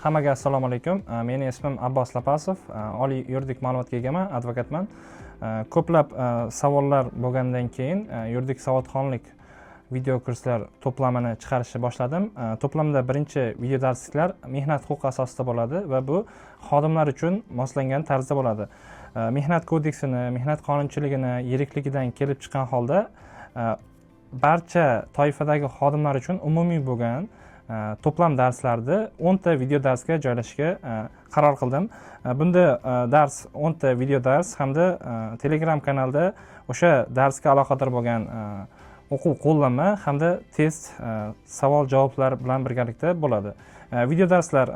Hammaga assalomu alaykum. Meni ismim Abbos Lapasov. Oliy yuridik ma'lumotga egaman, advokatman. Ko'plab savollar bo'lgandan keyin yuridik savodxonlik video kurslar to'plamini chiqarishni boshladim. To'plamda birinchi video darsliklar mehnat huquqi asosida bo'ladi va bu xodimlar uchun moslangan tarzda bo'ladi. Mehnat kodeksini, mehnat qonunchiligini yirikligidan kelib chiqqan holda barcha toifadagi xodimlar uchun umumiy bo'lgan to'plam darslarni 10 ta video darsga joylashga qaror qildim. Bunda dars 10 ta video dars hamda Telegram kanalda o'sha darsga aloqador bo'lgan o'quv qo'llanma hamda test, savol javoblar bilan birgalikda bo'ladi. Video darslar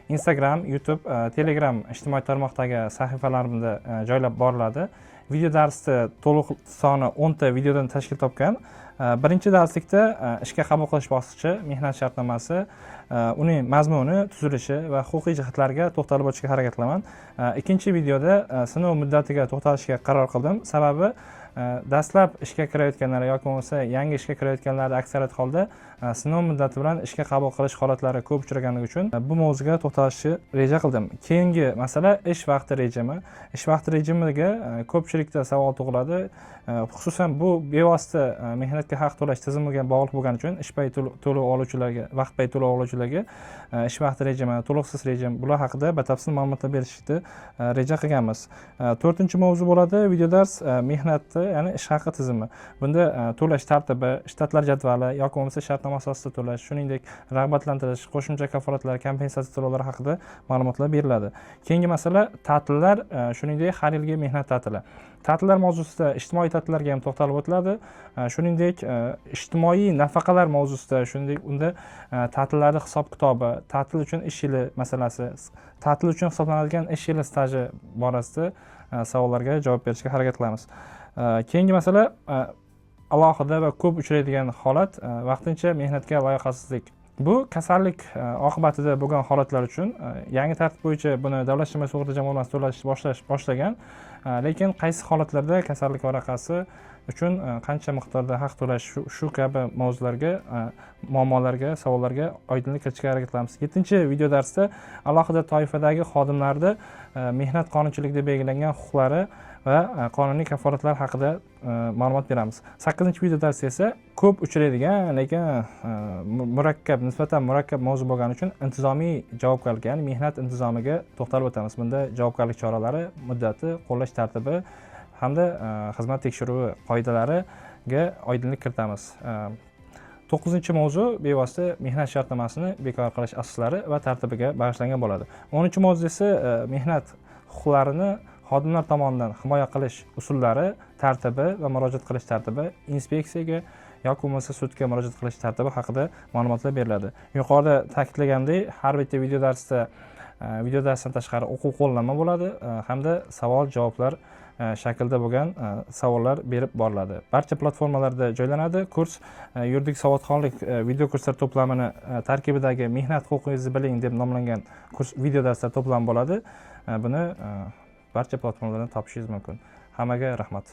Instagram, YouTube, Telegram ijtimoiy tarmoqdagi sahifalarimda joylab boriladi. Video darsni to'liq soni 10 ta videodan tashkil topgan. Birinchi darslikda ishga qabul qilish bosqichi, mehnat shartnomasi, uning mazmuni, tuzilishi va huquqiy jihatlarga to'xtalib o'tishga harakat qilaman. Ikkinchi videoda sinov muddatiga to'xtalishga qaror qildim. Sababi dastlab ishga kirayotganlar yoki bo'lmasa yangi ishga kirayotganlarda aksariyat holda sinov muddati bilan ishga qabul qilish holatlari ko'p uchraganligi uchun bu mavzuga to'xtalishni reja qildim. Keyingi masala ish vaqti rejimi. Ish vaqti rejimiga ko'pchilikda savol tug'iladi. Xususan, bu bevosita mehnatga haq to'lash tizimiga bog'liq bo'lgani uchun ish pay to'lov oluvchilarga, vaqtpay to'lov oluvchilarga ish vaqti rejimi, to'lovsiz rejim, bular haqida batafsil ma'lumotlar berishni reja qilganmiz. To'rtinchi mavzu bo'ladi video dars mehnatni, ya'ni ish haqi tizimi. Bunda to'lash tartibi, shtatlar jadvali yoki bo'lmasa shartnoma asosida to'lash, shuningdek, rag'batlantirish, qo'shimcha kafolatlar, kompensatsiya to'lovlari haqida ma'lumotlar beriladi. Keyingi masala ta'tillar, shuningdek, har yilgi mehnat ta'tili. Ta'tillar mavzusida ijtimoiy ta'tillarga ham to'xtalib o'tiladi. Shuningdek, ijtimoiy nafaqalar mavzusida, shuningdek, unda ta'tillarni hisob kitobi, ta'til uchun ish yili masalasi, ta'til uchun hisoblanadigan ish yili staji borasida savollarga javob berishga harakat qilamiz. Keyingi masala alohida va ko'p uchraydigan holat vaqtincha mehnatga layoqatsizlik. Bu kasallik oqibatida bo'lgan holatlar uchun yangi tartib bo'yicha buni Davlat ijtimoiy sug'urta jamg'armasi to'lashni boshlagan. Lekin qaysi holatlarda kasallik varaqasi uchun qancha miqdorda haq to'lash, shu kabi mavzularga, muammolarga, savollarga oydinlik kiritishga harakat qilamiz. Yettinchi video darsda alohida toifadagi xodimlarni mehnat qonunchiligida belgilangan huquqlari va qonuniy kafolatlar haqida ma'lumot beramiz. Sakkizinchi video dars esa ko'p uchraydigan, lekin murakkab, nisbatan murakkab mavzu bo'lgani uchun intizomiy javobgarlik, ya'ni mehnat intizomiga to'xtalib o'tamiz. Bunda javobgarlik choralari, muddati, qo'llash tartibi hamda xizmat tekshiruvi qoidalariga oydinlik kiritamiz. To'qqizinchi mavzu bevosita mehnat shartnomasini bekor qilish asoslari va tartibiga bag'ishlangan bo'ladi. 10-mavzu esa mehnat huquqlarini xodimlar tomonidan himoya qilish usullari, tartibi va murojaat qilish tartibi, inspeksiyaga yoki bo'lmasa sudga murojaat qilish tartibi haqida ma'lumotlar beriladi. Yuqorida ta'kidlagandek, har bitta video darsda video darsdan tashqari o'quv qo'llanma bo'ladi hamda savol javoblar shaklida bo'lgan savollar berib boriladi. Barcha platformalarda joylanadi kurs. Yuridik savodxonlik video kurslar to'plamini tarkibidagi "Mehnat huquqingizni biling" deb nomlangan kurs video darslar to'plami bo'ladi. Buni barcha platformalardan topishingiz mumkin. Hammaga rahmat.